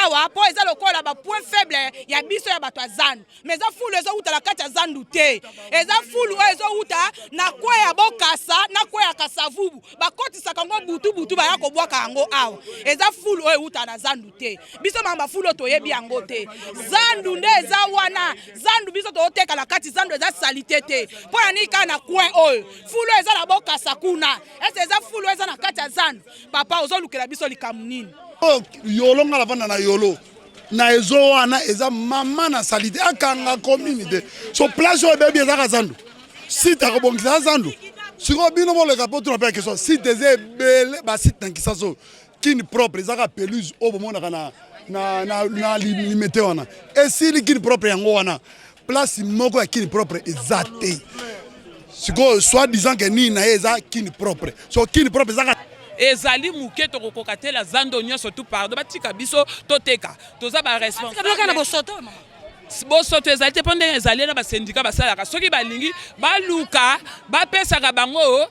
awa mpo eza lokola ba point faible ya biso ya bato ya zandu. Mais eza fulu ezowuta na kati ya zandu te, eza fulu oyo ezowuta na kwa ya Bokasa na kwa ya Kasavubu, bakotisaka yango butu butu, baya kobwaka yango awa. Eza fulu oyo ewuta na zandu te. Biso makambo ya fulu oyo toyebi yango te. Zandu nde eza wana, zandu biso toteka na kati zandu eza salite te. Mpo na nini kaka na coin oyo fulu oyo eza na Bokasa kuna? Ese eza fulu oyo eza na kati ya zandu? Papa, ozolukela biso likambo nini? Oyo yolo nga navanda na yolo na ezo wana eza mama na salite akanga commune te so place oyo ebebi ezaka zandu site akobongisa zandu sikoyo bino boleka mpo tuna mpe ya question site eza ebele basite na kisasa oyo kini propre ezaka pelouse oyo bomonaka na, na, na, na limete wana esili kini propre yango wana place moko ya kini propre eza te sikoyo soit disant ke nini na ye eza kini propre so kini propre ezaka Ezali muke tokokoka te la zando nionso tout pardon batika biso toteka toza ba responsable na bosoto bosoto ezali te mpo ndenge ezali na basendika basalaka soki balingi baluka bapesaka bango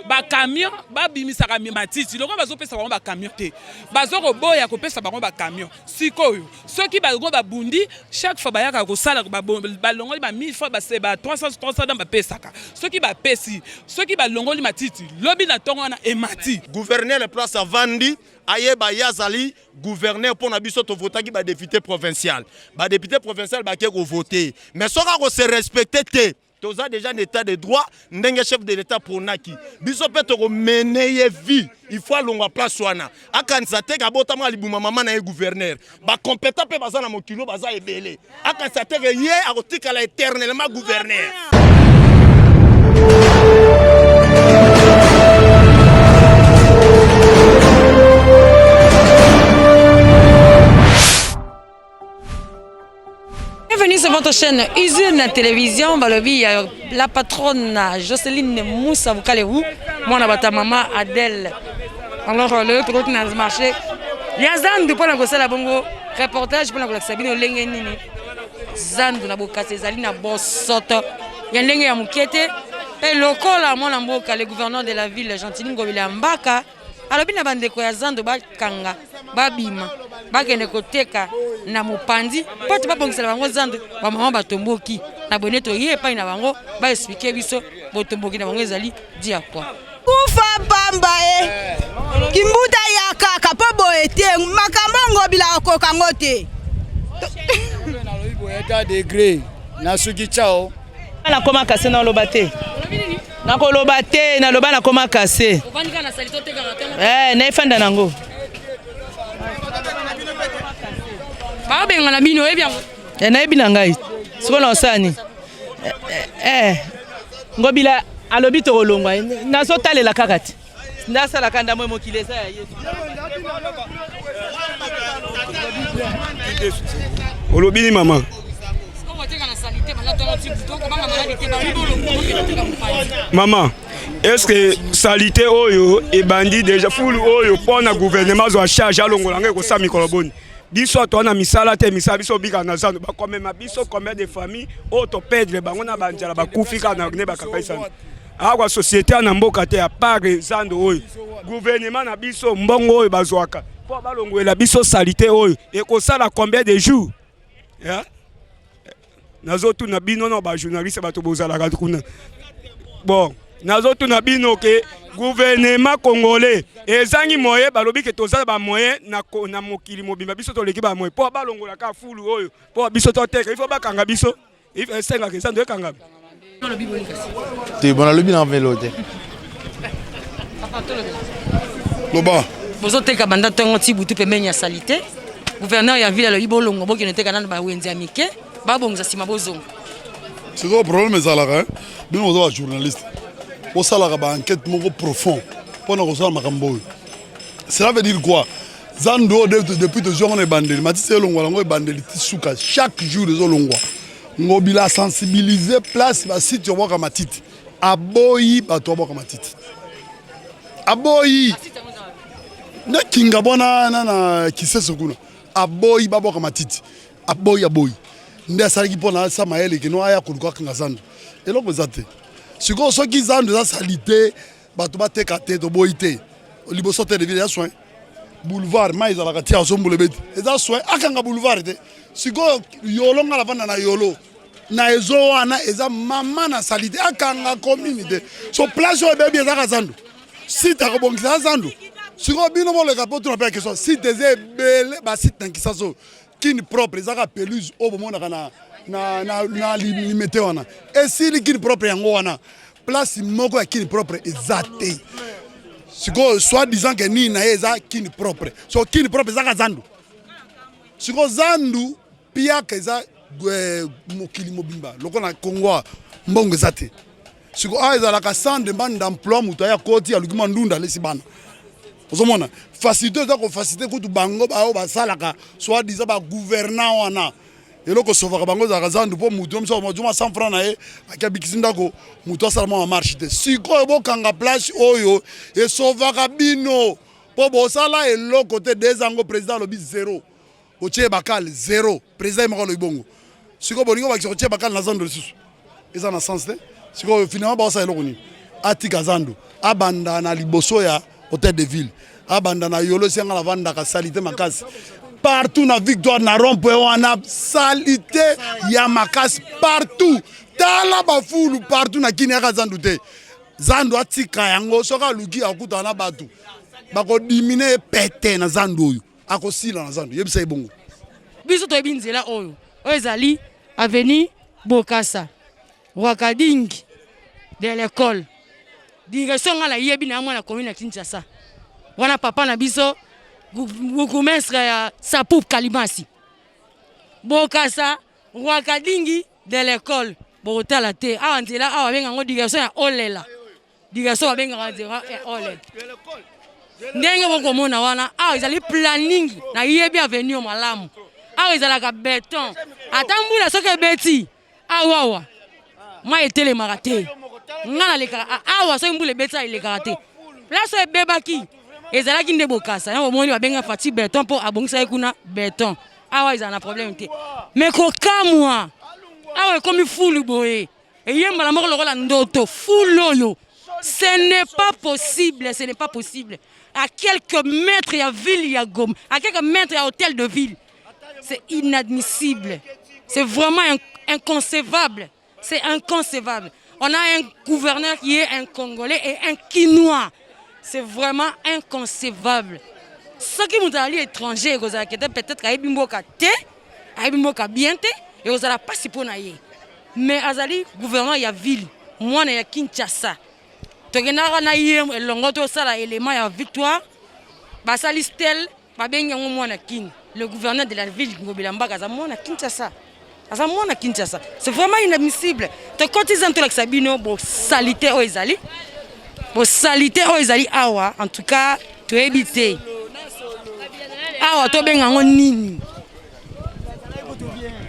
bacamion babimisaka matiti lokola bazopesa bango bacamion te bazokoboya kopesa bango bacamion sikoyo Soki bango babundi chaque fois bayaka kosala balongoli ba 1000 francs ba ba 300 300 dam bapesaka soki bapesi soki balongoli matiti lobi na ntongo wana emati. Gouverneur place avandi ayeba ye azali gouverneur mpo na biso tovotaki ba depute provincial ba depute provincial bake kovote mais soki ako se respecte te Toza dejà na etat de droit ndenge chef de l'etat pronaki biso pe toko mene ye vie il faut alongwa place wana akanisa te abotama libuma mama na ye gouverneur ba competent pe baza na mokili oyo baza ebele akanisa te ke ye akotikala eternellement gouverneur. Bienvenue sur votre chaîne Usine Télévision, balobi ya la patronne Jocelyne Moussa Bukalewu, mwana bata mama Adèle. Alors le tokoti na marché ya zandu mpona kosala bongo reportage mpona kolakisa bino lenge nini zandu na bokasi ezali na bosoto ya ndenge ya moke te mpe lokola mwana mboka le gouverneur de la ville Gentiny Ngobila Mbaka Alobi na bandeko ya zando bakanga babima bakende koteka na mopanzi mpo ete babongisela bango zando. Bamama batomboki na boye nde toye epai na bango ba expliquer biso botomboki na bango ezali di ya quoi. Kufa pamba e kimbuta ya kaka mpo boye te makambo ngobila okoka ngo te. Nalobi boye ta degre nasuki ciao. Nakoma kase naloba te. Nakoloba te, naloba nakoma kase. Eh, naefanda nango. Babengana bino oyebi yango? Eh, nayebi na ngai. Sikoyo na osala nini? Eh, eh, eh, Ngobila alobi tokolongwa. Nazotalela kaka te. Nasalaka ndambo mokili eza ya Yesu. Olobi ni mama? Mama, est-ce que salite oyo ebandi deja fulu oyo mpo na gouvernement azwa charge alongola yango ekosala mikolo boni? Biso toa na misala te, misala biso obika na zando bakomema biso combien de famille oyo toperdre bango na banzala bakufi kaka na ne bakakaisana awa société na mboka te ya part zando oyo gouvernement na biso mbongo oyo bazwaka mpo balongwela biso salite oyo ekosala combien de jours yeah? Nazotuna bino na ba journaliste bato bozalaka kuna bon nazotuna bino ke gouvernement congolais ezangi moyen balobi ke toza ba moyen na, na mokili mobimba biso toleki ba moyen mpo balongola ka fulu oyo mpo biso toteka il faut bakanga biso esengaka eza ndo ekangama te bon nalobi na velo te loba bozoteka banda ntongo ti butu pembeni ya salite gouverneur ya ville alobi bolongo bokende teka nano bawenze ya mike babongisa nsima bozonga sikoyo problème ezalaka bino boza ba journaliste bosalaka ba enquête moko profond mpo na kosala makambo oyo cela veut dire quoi zandu oyo depuis tozwi yango na ebandeli matisi elongwa yango ebandeli ti suka chaque jour ezolongwa ngobila asensibilize place basite obwaka matiti aboyi bato babwaka matiti aboyi na kingabwa na, na kiseso kuna aboyi babwaka matiti aboyi aboyi nde asalaki mpo na asa mayele kino aya koluka akanga zandu eloko eza te sikoyo soki zandu eza salite bato bateka te toboyi te liboso te de ville ya soin. Boulevard mai ezalaka ti azombula ebeti eza soin akanga boulevard te. Sikoyo yolo nga navanda na yolo na ezo wana eza mama na salite akanga commune te. So place oyo ebebi ezaka zandu site akobongisa zandu. Sikoyo bino boleka mpo tuna mpe ya question site eza ebele basite na Kinshasa oyo Kin propre ezaka pelouse oyo bomonaka na, na, na, na limete wana esili Kin propre yango wana place moko ya Kin propre eza te. Sikoyo soit disant ke nini na ye eza Kin propre, so Kin propre ezaka zandu. Sikoyo zandu piaka eza eh, mokili mobimba lokola na Congo mbongo eza te. Sikoyo awa ezalaka sans demande d'emploi, moto aya koti aluki mwa ndunda alesi bana. Ozomona facilité eza kofacilité kutu bango baoyo basalaka soit disant bagouvernant wana eloko esovaka bango ezalaka zandu mpo motu miso azuma 100 franc na ye aki abikisi ndako motu asala mwa marche te. Sikoyo bokanga place oyo esovaka bino mpo bosala eloko te. Deux yango président alobi zero, botie bakale zero, président ye moko alobi bongo. Sikoyo bolingi obakisa kotie bakale na zando lisusu eza na sens te. Sikoyo finalement baosala eloko nini? Atika zando, abanda na liboso ya hôtel de ville, abanda na yolo esi yanga navandaka salite makasi partout na Victoire na rond-point wana salite ya makasi partout. Tala bafulu partout na kini yaka zandu te. Zandu atika yango, soki aluki akutana na bato bakodimine ye pete na zandu oyo akosila na zandu. Yebisa ye bongo. Biso toyebi nzela oyo oyo ezali avenue Bokassa Rwakadingi de l'école direction nga nayebi na mwana commune ya Kinshasa wana papa na biso bourgmestre ya Sapup Kalimasi Bokassa Rwakadingi de l'école bokotala te awa nzela awa babenga yango direction ya Olela direction babengaka nzela ya Olela ndenge bokomona wana awa ezali planning nayebi avenue malamu awa ezalaka beton ata mbula soki ebeti awawa mai etelemaka te nga nalekaka awa soki mbula ebeti elekaka te place oyo ebebaki ezalaki nde Bokassa yango omoni babenga Fati beton mpo abongisaki kuna beton awa ezala na problème te me kokamwa awa ekomi fulu boye eyembala moko lokola ndoto fulu oyo ce n'est pas possible, ce n'est pas possible. À quelques mètres ya ville ya Goma, à quelques mètres ya hôtel de ville, c'est inadmissible, c'est vraiment inconcevable, c'est inconcevable. On a un gouverneur qui est un Congolais et un Kinois, c'est vraiment inconcevable. Soki moto azali étranger ekozala kete peut-être ayebi mboka te, ayebi mboka bien te, ekozala mpasi mpo na ye. Mais azali gouverneur ya ville, mwana ya Kinshasa. Tokendaka na ye elongo tosala élément ya Victoire, basali stèle babengi yango mwana Kin. Le gouverneur de la ville Ngobila Mbaka aza mwana Kinshasa, aza mwana Kinshasa. C'est vraiment inadmissible. Tokoti zan tolakisa bino bosalite oyo ezali, bosalite oyo ezali awa. En tout cas toyebi te awa tobenga yango nini.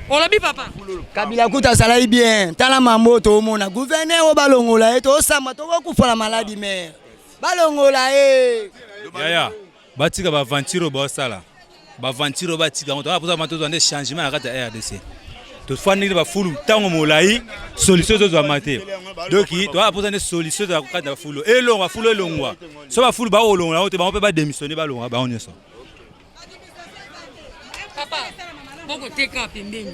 Olobi papa Kabila kuta azalaki bien. Tala mambo toomona gouverneur oyo balongola ye, tosamba tokokufa na maladi mere balongola ye. Yaya batika baaventure oyo baosala, baaventure oyo batika yango. Toza tozwa nde changement na kati ya RDC. Tofandi bafulu ntango molai, solution ezozwama te. Donc toza mposa nde solution ezala kati na bafulu elongwa, bafulu elongwa. So bafulu bakolongola yango te, bango mpe badémissionne, balongwa bango nyonso. Papa bokoteka pembeni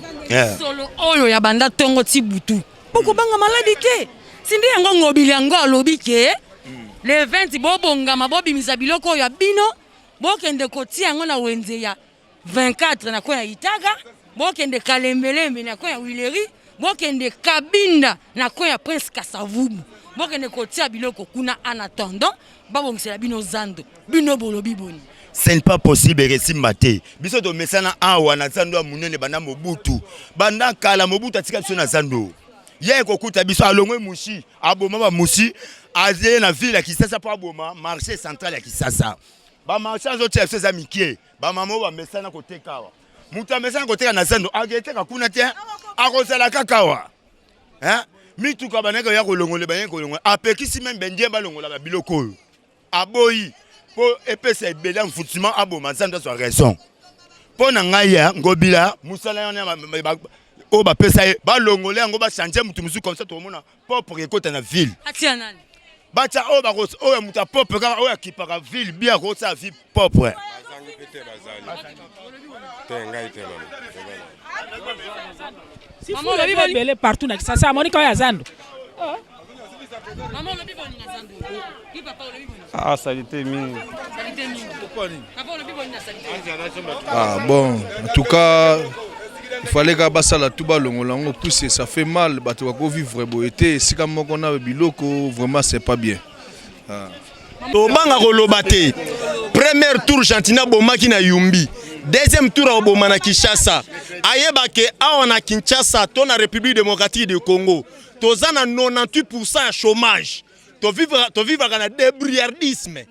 solo oyo ya banda ntongo ti butu, bokobanga maladi te. Sindi yango Ngobili yango alobi ke le 20 bobongama, bobimisa biloko oyo ya bino, bokende kotia yango na wenze ya 24 na coin ya Itaga, bokende Kalembelembe na coin ya Wileri, bokende Kabinda na coin ya Prince Kasavubu, bokende kotia biloko kuna en attendant babongisela bino zando. Bino bolobi boni? Ce n'est pas possible, esimba te. Biso tomesana awa na zando ya monene banda Mobutu, banda kala Mobutu atika biso na zando. Ye ekokuta biso alongwe Mushi, aboma bamushi, aye na ville ya Kisasa mpo aboma marché central ya Kisasa. Bamarché azotia biso eza mike, bamama oyo bamesana koteka awa. Moto amesana koteka na zando aketeka kuna te, akozala kaka awa. Mituka bandaki koya kolongola, bandaki kolongola, apekisi meme bendie balongola babiloko oyo aboyi mpo epesa ebele ya mfutiment, aboma zando, azwa raison. Mpo na ngai ya Ngobila, mosala wana oyo bapesa ye, balongola yango, bachange motu mosusu, comme ça tokomona propre ekota na ville. Atia nani? Batya oyo oyo moto ya propre kaka, oyo akipaka ville bien, akosala ville propre. Te ngai te mama. Si fulu eza ebele partout na Kinshasa, amoni kaka ya zando. Mama olobi boni na zando? Ki papa olobi boni? Ah, salite mingi. Salite mingi. Papa olobi boni na salite? Ah bon, en tout cas, il fallait kaka basala tout balongola yango puisque ça fait mal bato bako vivre boye te esika moko na biloko vraiment c'est pas bien. Ah. Tobanga koloba te. Premier tour Gentiny abomaki na Yumbi. Deuxième tour akoboma na Kinshasa. Ayeba ke awa na Kinshasa to na République démocratique du Congo toza na 98% ya chômage. Tovivaka na débrouillardisme.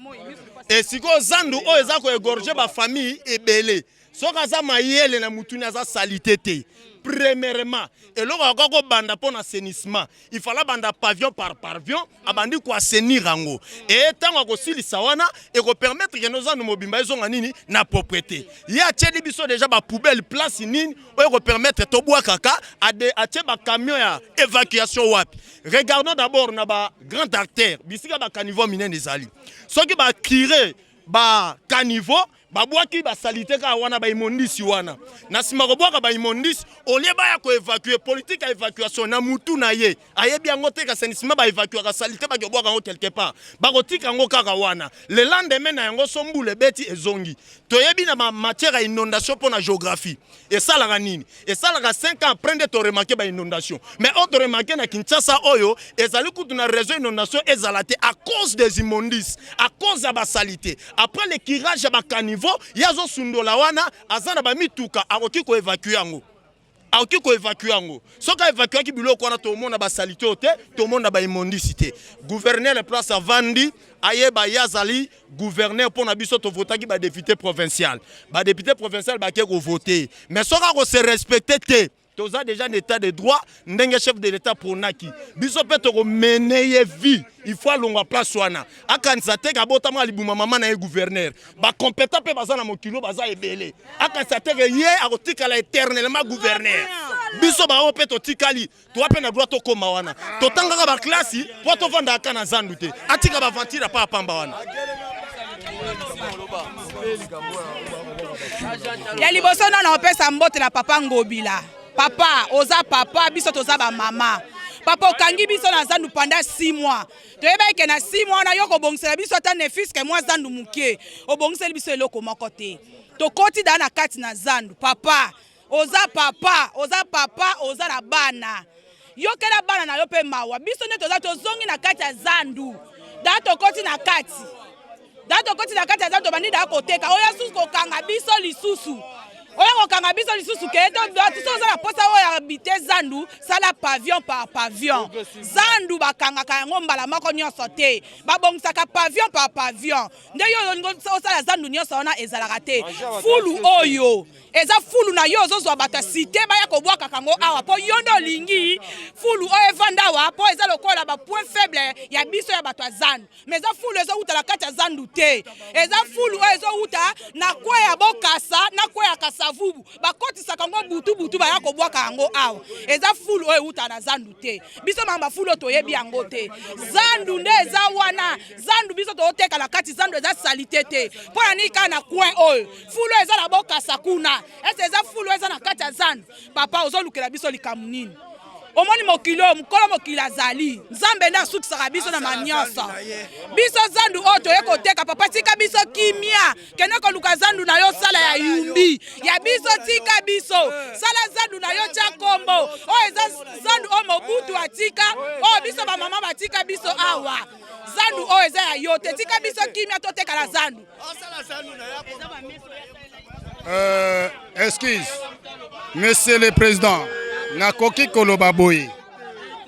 Et sikoyo zandu oyo eza ko égorger ba famille ebele. Soki aza mayele na mutuni aza salite te. Premièrement, eloko akoki kobanda mpo na assainissement, il fallait abanda pavillon par pavillon, abandi ko assainir yango. Et ntango akosilisa wana, ekopermettre ke nozandu mobimba ezonga nini na propreté. Ye atieli biso déjà ba poubelle place nini oyo ekopermettre tobwakaka, atie ba camion ya évacuation wapi. Regardons d'abord na ba grand artère, bisika ba caniveau minene ezali. Soki ba curer ba caniveau babwaki ba salite kaka wana ba immondices wana na nsima kobwaka ba immondices olie baya koévacuer politique ya évacuation na mutu na ye ayebi yango te assainissement baévacuaka salite baki kobwaka yango quelque part bakotika yango kaka wana le lendemain na yango so mbula ebeti ezongi toyebi na bamatière ya inondation mpo na géographie esalaka nini esalaka 5 ans après nde toremarquer ba inondation mais oyo toremarquer na Kinshasa oyo ezali kutu na réseau inondation ezala te à cause des immondices, à cause ya basalite. Après le curage ya bacaniveau, ye azosundola wana, aza na bamituka akoki koévacuer yango, akoki koévacuer yango. Soki aévacuaki biloko wana, tomona basalite oyo te, tomona baimmondices te. Gouverneur place avandi, ayeba ye azali gouverneur mpo na biso. Tovotaki badéputé provincial, badéputé provincial bake kovote, mais soki akose respecter te, toza déjà na état de droit. Ndenge chef de l'état pronaki biso mpe tokomene ye vie, il faut alongwa place wana. Akanisa te abotama libuma mama na ye gouverneur. Bacompétent mpe baza na mokili oyo, baza ebele. Akanisa te ke ye akotikala éternellement gouverneur. Biso bango mpe totikali, toa mpe na droit tokóma wana. Totangaka baklasi mpo tovandaka na zandu te. Atika baventure apa apamba wana. Ya liboso nano, opesa mbote na papa Ngobila. Papa, oza papa, biso toza bamama. Papa, okangi biso na zandu pendant 6 mois. Toyebaki ke na 6 mois wana yo kobongisela biso ata ne fût-ce que mwa zandu moke. Obongiseli biso eloko moko te. Tokoti daa na kati na zandu. Papa, oza papa, oza papa, oza na bana, yokela bana na yo mpe mawa. Biso nde toza, tozongi na kati ya zandu daa, tokoti na kati daa, tokoti na kati ya zandu, tobandi daa koteka. Oyo susu kokanga biso lisusu, oyo kokanga biso lisusu ke so oza na posa oyo ya bite zandu, sala pavillon par pavillon. Zandu bakangaka yango mbala moko nyonso te, babongisaka pavillon par pavillon. Nde yo olingi osala zandu nyonso wana, ezalaka te. Fulu oyo eza fulu na yo, ozozwa bato ya cité baya kobwakaka yango awa mpo yo nde olingi fulu oyo evanda awa, mpo eza lokola bapoint faible ya biso ya bato ya zandu. Mais eza fulu ezowuta na kati ya zandu te, eza fulu oyo ezowuta na kwe ya Bokasa na kwe ya Kasavubu. Bakotisaka yango butu butu, baya kobwaka yango awa. Eza fulu oyo ewuta na zandu te. Biso makambo bafulu oyo toyebi yango te. Zandu nde eza wana, zandu biso toteka na kati. Zandu eza salite te. Mpo na nini kaka na coin oyo? Fulu oyo eza na Bokasa kuna, ese eza fulu oyo eza na kati ya zandu? Papa, ozolukela biso likambo nini? Omoni mokili oyo, mokolo mokili azali Nzambe nde asukisaka biso na manyonso. Biso zandu oyo toye koteka, papa, tika biso kimia. Kende koluka zandu na yo, sala ya Yumbi. Ya biso tika biso, sala zandu na yo, tia kombo. Oyo eza zandu oyo Mobutu atika, oyo biso bamama batika biso awa. Zandu oyo eza ya yo te. Tika biso kimia, toteka na zandu. Excuse, monsieur le président, nakoki koloba boye: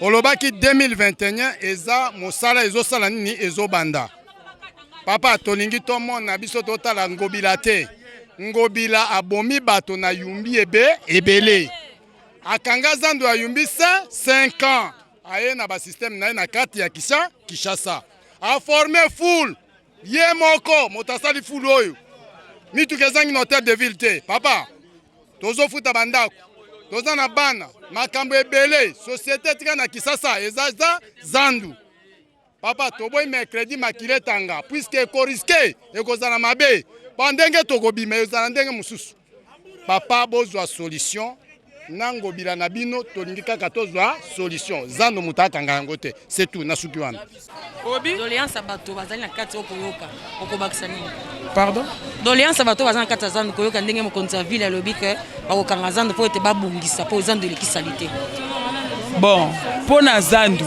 olobaki 2021 eza mosala ezosala nini, ezobanda. Papa, tolingi tomona biso totala Ngobila te. Ngobila abomi bato na Yumbi ebe ebele, akanga zando ya Yumbi 5 ans. Aye na basystème na ye na kati ya Kinshasa, aformer foule ye moko. Moto asali fulu oyo, mituka ezangi na hôtel de ville te. Papa, tozofuta bandako, toza na bana, makambo ebele. Société etika na Kisasa eza za zandu. Papa, toboyi mercredi makila etanga, puisque ekorisquer, ekozala mabe. Ba ndenge tokobima ezala ndenge mosusu. Papa bozwa solution na ngobila na bino, tolingi kaka tozwa solution. Zando moto akanga yango te, c'est tout, nasuki wana. Obi doléance ya bato bazali na kati okoyoka okobakisa nini? Pardon? Doléance ya bato bazali na kati ya zando koyoka ndenge mokonzi ya ville alobi ke bakokanga zando mpo ete babongisa mpo zando eleki salite. Bon, mpo na zandu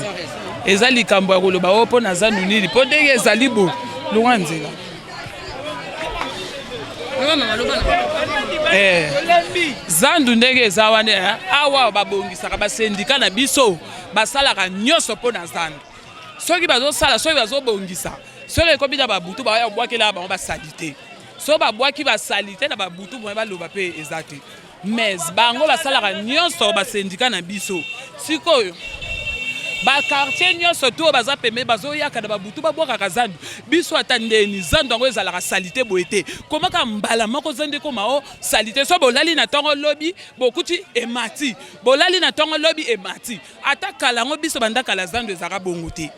eza likambo ya koloba oyo mpo na zandu nini mpo ndenge ezali bo longwa nzela Eh, zandu ndenge eza wana eh, awa babongisaka basendika na biso basalaka nyonso mpo na zandu soki bazosala soki bazobongisa soki ekomi na babutu baya kobwakela bango basalite so babwaki basalite na babutu moye baloba mpe eza te mais bango basalaka nyonso basendika na biso sikoyo bakartier nyonso to baza pembe bazoyaka na babutu babwakaka zandu biso ata ndeni zandu yango ezalaka salite boye te komaka mbala moko zandu ekoma o salite so bolali na ntongo lobi bokuti emati bolali na ntongo lobi emati ata kala yango biso banda kala zandu ezalaka bongo te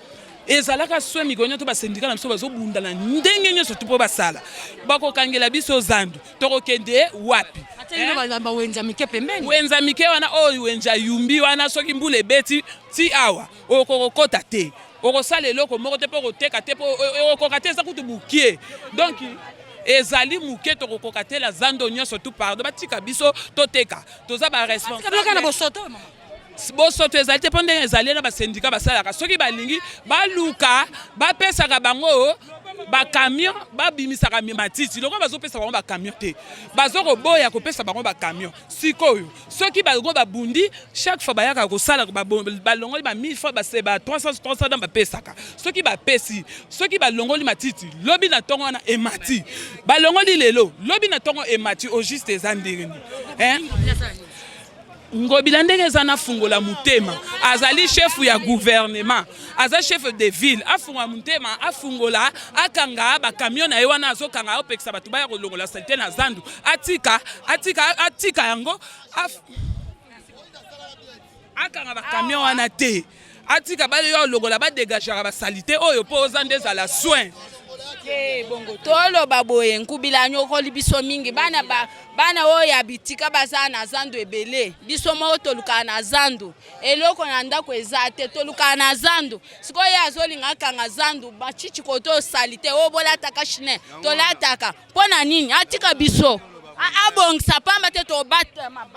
ezalaka soin mikolo nyonso basendika na biso bazobunda na ndenge nyonso tu mpo basala bakokangela biso zandu tokokende wapi wenza mike pembeni wenza mike wana oyo wenza yumbi wana soki mbula ebeti ti awa okokokota te okosala eloko moko te mpo okoteka te mpo okoka te eza kutu mokie donc ezali moke tokokoka te la zando nyonso tu pardon batika biso toteka toza ba responsable bosoto ezali te mpo ndenge ezali na basendika basalaka soki balingi baluka bapesaka bango bacamion babimisaka matiti lokola bazopesa bango bacamion te bazokoboya kopesa bango bacamion sikoyo soki bango babundi chaque fois bayaka kosala balongoli ba 1000 fois ba 300 300 dan bapesaka soki bapesi soki balongoli matiti lobi na ntongo wana emati balongoli lelo lobi na ntongo emati au juste eza ndenge nini Ngobila ndenge eza na fungola mutema azali chef ya gouvernement aza chef de ville afungola mutema afungola akanga ba camion na ye wana azokanga apekisa bato baya kolongola salite na zandu atika atika atika yango af... akanga ba camion wana te atika bale yo longola ba degagera ba salite oyo po oza nde ezala soin te bongo toloba boye nkubila anyokoli biso mingi bana ba, bana oyo ya bitika baza na zando ebele biso moko tolukaka na zando eloko na ndako eza te tolukaka na zando sikoyo ye azolinga akanga zando bachichi koto salite oyo bolataka chine tolataka mpo na nini atika biso abongisa pamba te tobatama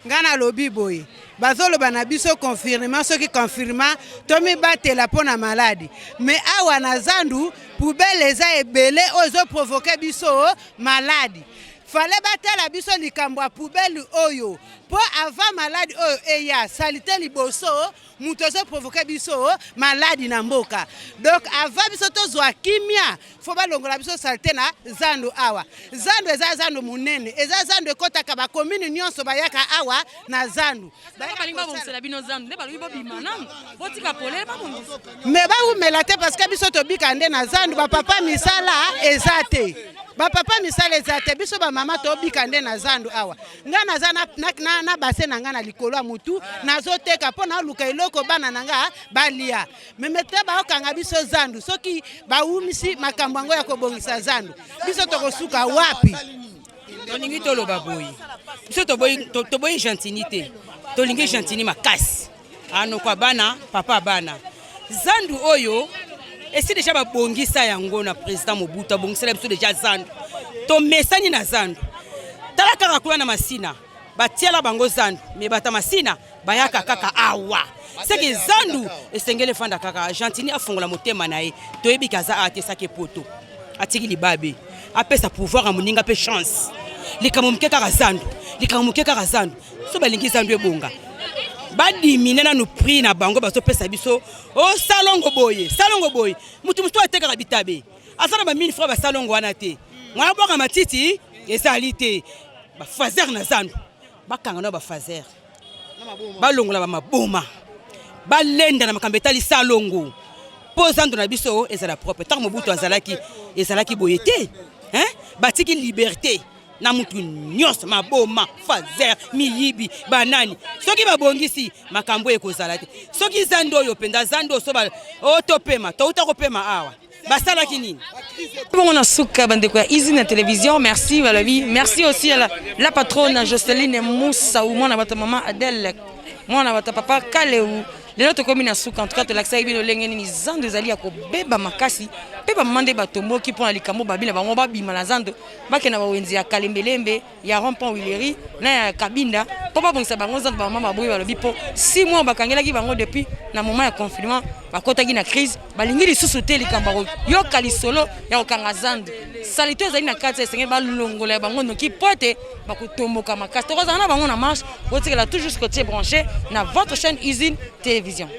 ngai nalobi boye bazoloba na biso confirmement soki confirmement tomibatela mpo na maladi me awa na zandu poubele eza ebele oyo ezoprovoke biso maladi fale batala biso likambo ya poubele oyo mpo avant maladi oyo eya salite liboso moto azo provoke biso maladi na mboka donc avant biso tozwa kimia fo balongola biso salite na zando awa zando eza zando monene eza zando ekotaka bakomine nyonso bayaka awa na zando me bawumela te parce que biso tobika nde na zando bapapa misala eza te bapapa misala eza te biso bamama tobika nde na zando awa nga naza na, na, na, na base na nga na likolo ya motu nazoteka mpo naluka eloko bana na nga balia meme te baokanga biso zandu soki bawumisi makambo yango ya kobongisa zandu biso tokosuka wapi tolingi toloba boye biso toboyi toboyi gentini te tolingi gentini makasi anoko ya bana papa ya bana zandu oyo esi deja babongisa yango na président mobutu abongisela biso deja zandu tomesani na zandu tala kaka kuna na masina batiela bango zandu me bata masina bayaka kaka awa seke zandu esengeli efanda kaka gentini afongola motema na ye toyebi ke aza awa te sake poto atiki libabe apesa pouvoir ya moninga mpe chance likambo moke kaka zandu likambo moke kaka zandu so balingi zandu ebonga badimine nanu prix na bango bazopesa biso o oh, salongo boye salongo boye motu mosusu atekaka bitabe aza na ba 1000 francs basalongo wana te ngai abwaka matiti ezali te bafaser na zandu bakanga na bafaser balongola bamaboma balenda na makambo etali salongo mpo zando na biso ezala propre ntango mobutu azalaki ezalaki boye te batiki liberté na mutu nyonso maboma fazer miyibi banani soki babongisi makambo ekozala te soki zando oyo mpenza zando oyo so topema touta kopema awa. Basalaki nini? Bongo na suka, bandeko ya Easy na télévision, merci balobi. Merci aussi à la patronne Jocelyne Moussa, mwana bato mama Adèle, mwana bato papa Kaleu. Lelo tokomi na suka. En tout cas, tolakisaki bino lenge nini zando ezali ya kobeba makasi, mpe bamama nde batomboki mpo na likambo babi na bango babima na zando, bakende na bawenze ya Kalembelembe, ya rond-point Huilerie na ya Kabinda mpo babongisa bango zando. Bamama baboyi, balobi mpo 6 mois bakangelaki bango depuis na moment ya confinement, bakotaki na crise, balingi lisusu te likambo ya koyoka lisolo ya kokanga zando. Saleté ezali na kati, esengeli balongola ya bango noki mpo ete bakotomboka makasi. Tokozala na bango na marche. Botikela toujours scotché, branché na votre chaîne Usine Télévision.